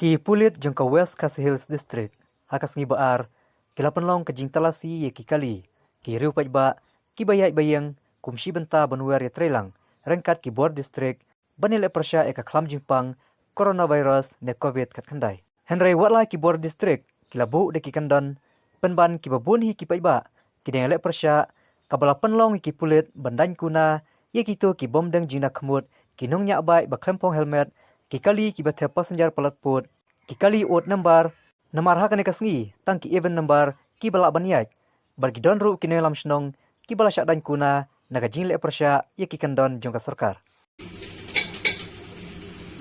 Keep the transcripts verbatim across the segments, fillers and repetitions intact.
Ki pulit jong ka West Khasi Hills District ha ka sngi ba ar ki la pynlong ka jingtalasi ïa ki kali, ki riew paidbah, kiba ïaid ba ïeng kum shi bynta ban wer ïa treilang ryngkat ki bor district ban ïaleh pyrshah ïa ka khlam jingpang coronavirus ne covid khatkhyndai. Hynrei wat la ki bor district ki la buh da ki kyndon pynban, kiba bun hi ki paidbah ki dang ïaleh pyrshah, kaba la pynlong ïa ki pulit ban daiñ kuna ïa kito ki bym don jingdon khmut, ki nongñiah bike ba khlem phong helmet, ki kali kiba thep passenger palat pud, ki kali odd number, namar ha kane ka sngi tang ki even number kiba lah ban ïaid. Bad ki don ruh ki nongïalam shnong kiba la shah daiñ kuna na ka jingleh pyrshah ïa ki kyndon jong ka sorkar.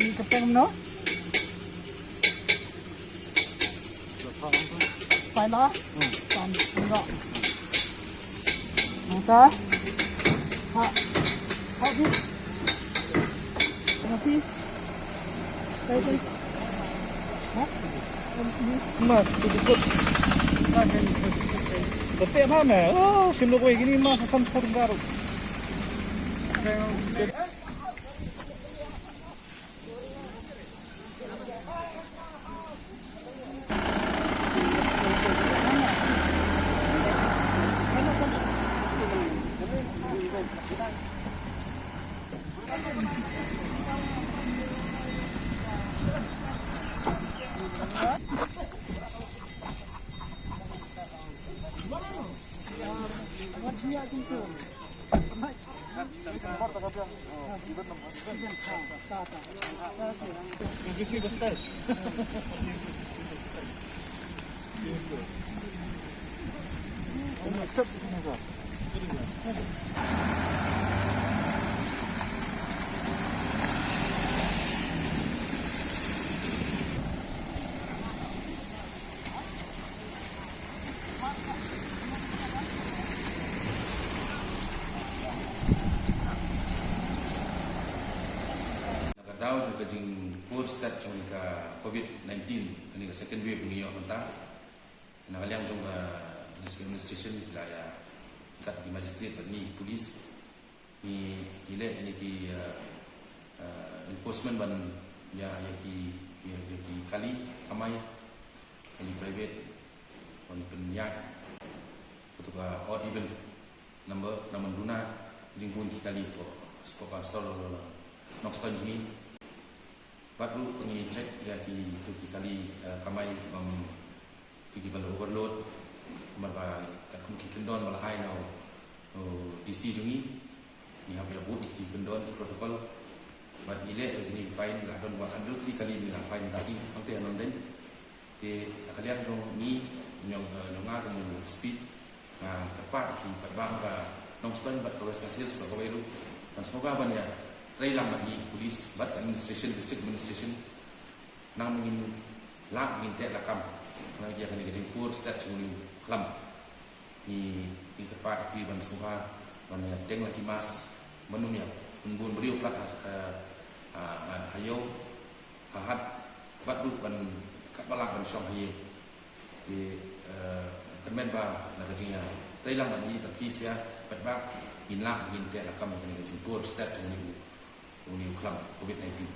Ni kepeng no? Pai la? Tan enggak. Mata. Ha. Ha di. Mati. Pai pai. Ha? Mas, tu ikut. Tapi mana? Oh, sino ko ini mas asam pur baru. Na ka daw jong ka jingpur stet jong ka covid nineteen, kane ka second wave ngi ïoh mynta. Na ka liang jong ka district administration ki la ïa kat ki magistrate bad ni police. Ngi, ngi leh ïa ki, eh, eh, enforcement ban ïa, ïa ki, ïa, ïa ki kali kamai, kali private, ban pynïaid kato ka odd even number, namar duna jingbun ki kali ko, ko ka sor Nongstoiñ jong ngi. Bad ruh ngi check ïa kito ki kali, eh, kamai ki bym, kito ki ba la overload. Namar ba katkum ki kyndon ba la ai na u, u D C jong ngi, ngi hap ïa buh ïa kito ki kyndon, ki protocol. Bad ngi leh ïa kine ki fine, la don ba khatduh tylli kali ngi la fine kati, hangta ha Nongdeiñ. Te na ka liang jong ngi, jong, eh, jong nga kum u S P, nga kyrpad ïa ki paidbah ka Nongstoiñ bad ka West Khasi Hills bad kawei ruh ban sngewbha ban ïa treilang bad ngi ki police bad ka administration, district administration, khnang ba ngin lah ngin teh lakam khnang ïa kane ka jingpur stet jong u khlam. Ngi, ngi kyrpad ïa ki ban sngewbha ban ïa teng la ki mask, ban ym ïa pynbun briew palat ha, ha, ha, ha ïew, ha hat, bad ruh ban katba lah ban shong ha ïew. Te, eh, kyrmen ba na ka jingïa treilang bad ngi bad phi sha paidbah ngin lah ngin teh lakam ïa kane ka jingpur stet jong une u, une u khlam covid nineteen.